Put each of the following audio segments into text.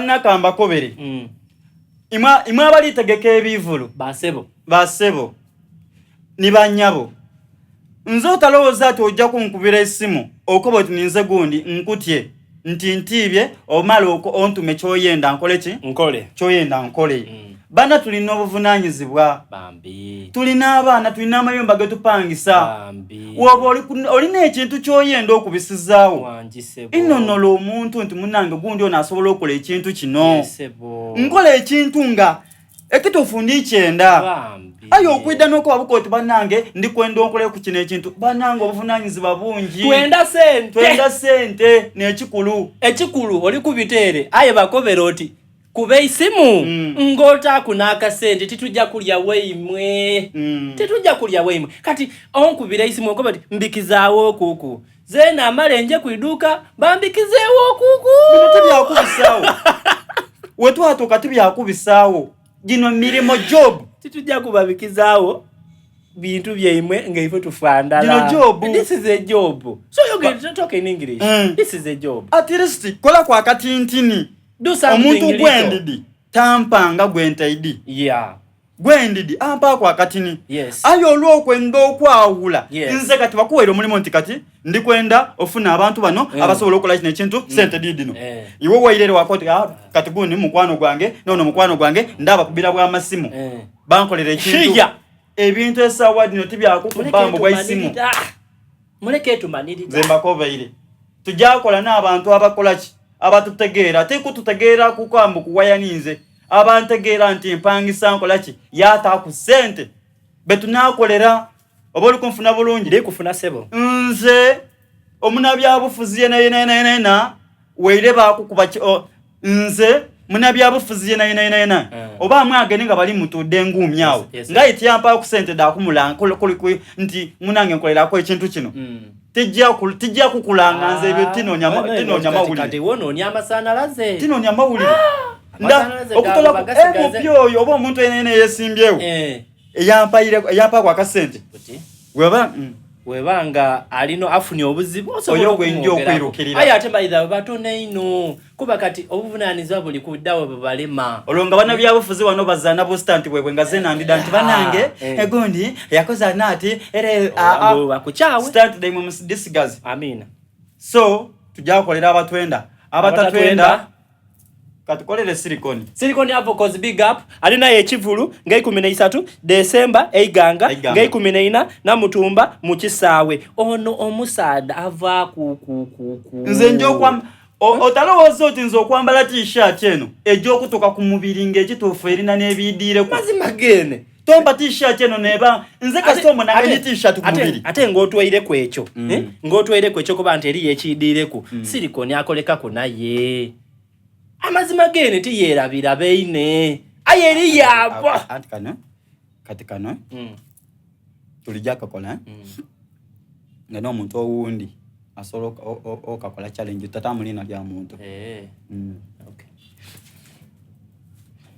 Bannaka mbakobere. Imwe abalitegeka ebivulu. Basebo. Basebo. Ni banyabo. Nze otalowooza ati ojja kunkubira esimu okoba oti ninze gundi nkutye nti ntiibye omala ontume kyoyenda nkole ki? Nkole. Kyoyenda nkole. Bana tulina obuvunaanyizibwa. Bambi. Tulina abaana, tulina amayumba getupangisa. Bambi. Woba olina ekintu kyoyenda okubisizaawo. Wangi sebo. Innonola omuntu nti munange gundi ono asobola okukola ekintu kino. Yes, sebo. Nkola ekintu nga ekituufu ndi kyenda. Bambi. Aye okwidha n'okuba buka oti bannange ndi kwenda onkole ku kino ekintu. Bannange obuvunaanyizibwa bungi. Twenda sente. Twenda sente n'ekikulu. Ekikulu oli kubiteere aye bakobera oti kuba eisimu ng'otaaku n'akasente titujja kulya waimwe. Titujja kulya waimwe. Kati onkubira eisimu okoba oti mbikizaawo okuku. Zeena amale nje ku iduuka bambikizeewo okuku. Bino tibyakubisaawo. Wetwatuuka tibyakubisaawo. Gino mirimo job. Titujja kubabikizaawo bintu byaimwe nga ife tufandala. Gino job. This is a job. So you can talk in English. This is a job. At least kola kwa katintini. Do something Omuntu little. gwendidi tampanga gwentaidi. Yeah. Gwendidi ampaako akatini. Yes. Aye olw'okwenda okwawula. Yes. Nze kati bakuweera omulimu nti kati ndikwenda ofuna abantu bano abasobola okukola kino ekintu sente diidino. Iwe waire ere wakoti kati gundi mukwano gwange nono mukwano gwange ndabakubira bw'amasimu. Bankolera ekintu. Shiya. Ebintu esaawa dino tibyakukubba mbu bwa isimu. Muleke etumanirira. Nze mbakobeire. Tujakola n'abantu abakola ki? Abatutegeera. Tikututegeera kuko mbu kuwayaninze. Abantegeera nti mpangisa nkola ki? Yaata ku ssente. Betunaakolera oba oli kunfuna bulungi? Ndi kufuna sebo. Nze omunabyabufuzi yena yena yena yena yena weire bakukuba ki, nze munabyabufuzi yena yena yena yena oba amwe agende nga bali mutudde enguumi awo. Nga ye tiyampaako ku ssente dha kumula, nti munange nkolerako ekintu kino. Tijja kukulanga nze ebyo tinoonya mawulire. Kati wonoonya amasannyalaze. Tinoonya mawulire. Okutola ku MP oyo oba omuntu yena yena yeesimbyewo. Eyampaako akasente. Weba, Weba nga alino afunye obuzibu osobola Oyo gwe nja okumwogerako. okwirukirira. Aye ate by the way batono ino kuba kati obuvunaanyizibwa buli ku ddawe bwe balema. Olwo nga bannabyabufuzi wano bazaana busita nti bwebwe nga zenandida nti bannange egundi yakoze anaati era Bakukyawe. Stunt daimwe musidisigazi. Amina. So tujakolera abatwenda abatatwenda katukolere silicon. Silicon Avocos big up alina ekivulu nga 13 December eiganga nga 14 Namutumba mu kisaawe. Ono omusaada ava ku ku ku ku. Nze nja otalowooza oti nze okwambala t-shirt eno ejja okutuuka ku mubiri ng'ekituufu erina n'ebiidiireko. Mazima gene. Tomba t-shirt eno neba nze kasita omona nga t-shirt ku mubiri. Ate ng'otweireku ekyo, ng'otweireku ekyo kuba nti eriyo ekiidiireku. Silicon akolekako naye. Amazima gene tiyeerabira beine. Aye eriyo abo. Anti kano, kati kano, tulijja akakola, nga n'omuntu owundi asobola okakola challenge tatamulina lya muntu.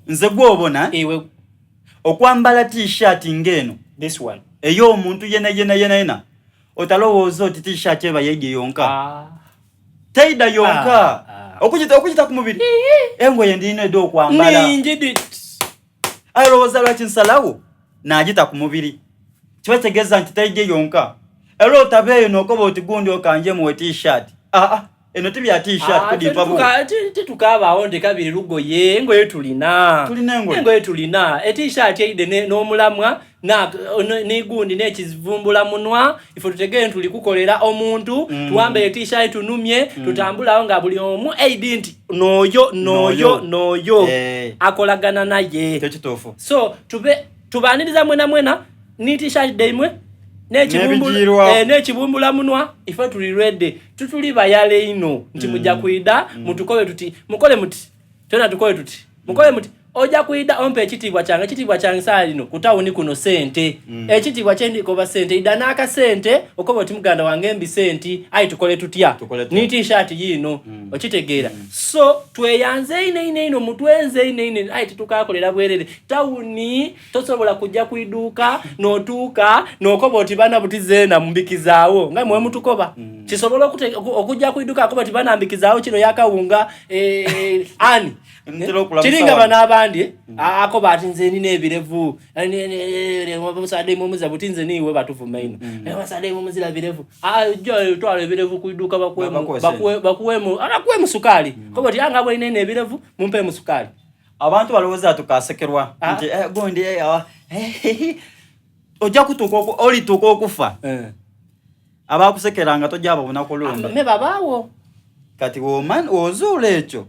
Nze gw'obona Iwe okwambala t-shirt ng'eno this one ey'omuntu yena yena yena yena otalowooza oti t-shirt eba yeidye yonka. Teida yonka. Okugita ku mubiri. Engoye ndina edda okwambala. Ningi dit. Aye olowooza lwaki nsalawo naagita ku mubiri. Kiba kitegeeza nti teidye yonka. Era otabeeyo n'okoba oti gundi okanje muwe t-shirt. Eno tibya t-shirt kudimpa bu. Titukabaawo nti kabiri lugoye engoye tulina. Tulina engoye. Engoye tulina. E t-shirt eide n'omulamwa n'igundi n'ekivumbula munwa ife tutegere tuli kukolera omuntu tuwambe e t-shirt tunumye tutambulawo nga buli omu eidi nti noyo noyo noyo akolagana naye. Ekyo kituufu. So tube tubaniriza mwena mwena ni t-shirt daimwe n'ekibumbula munwa ife tuli ready tutuli bayale ino nti mujja kwida mutukobe tuti mukole muti tena tukole tuti mukole muti. Oja kwida ompe ekitiibwa kyange. Ekitiibwa kyange saha lino ku tawuni kuno sente. Ekitiibwa kye ndikoba sente. Ida n'akasente okoba oti muganda wange mbi senti aye tukole tutya? Tukole tutya? Ni t-shirt yiino. Okitegeera? So tweyanze inho inho inho mutwenze inho inho aye titukakolera bwerere. Tawuni tosobola kuja ku iduuka n'otuuka n'okoba oti bana buti zeena mbikizaawo nga mwe mutukoba. Kisobola okuja ku iduuka akoba oti bana mbikizaawo kiro y'akawunga ani? Ntera okulamusa Kiringa wano. bano abandi akoba ati nze nina ebirevu, omusaadde mumuza buti nze niiwe batuvuma ino, omusaadde mumuzira birevu, ja twala ebirevu ku iduuka Bakuwe sente. bakuwemu sukaali, koba oti anga bwelina eno ebirevu mumpeemu sukaali. Abantu balowooza tukasekerwa nti gundi ojja kutuuka olituuka okufa abakusekeranga tojja babona kulumba. Me babaawo. Kati wozuula ekyo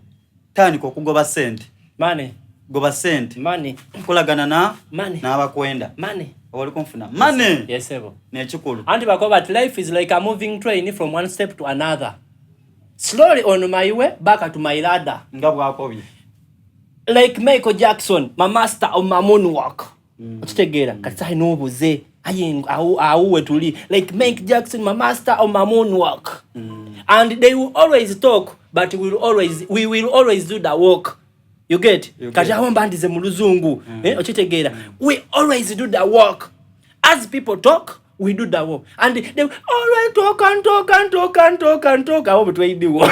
tandika okugoba sente. Money. Goba sente. Money. Kolagana na Money. n'abakwenda. Money. Oli kunfuna money. Yes, sebo. N'ekikulu. Anti bakoba ati life is like a moving train from one step to another. Slowly on my way back to my ladder. Nga bwakobye. Like Michael Jackson, my master on my moonwalk. Okitegeera kati sahi n'obuze aye awo we tuli like Mike Jackson, my master on my moonwalk. And they will always talk, but we will always do the work. You get? You Kati get. awo mbandize mu luzungu. Okitegeera. We always do the work. As people talk, we do the work. And they always talk and talk and talk and talk and talk. Awo bwe tweyidiwo.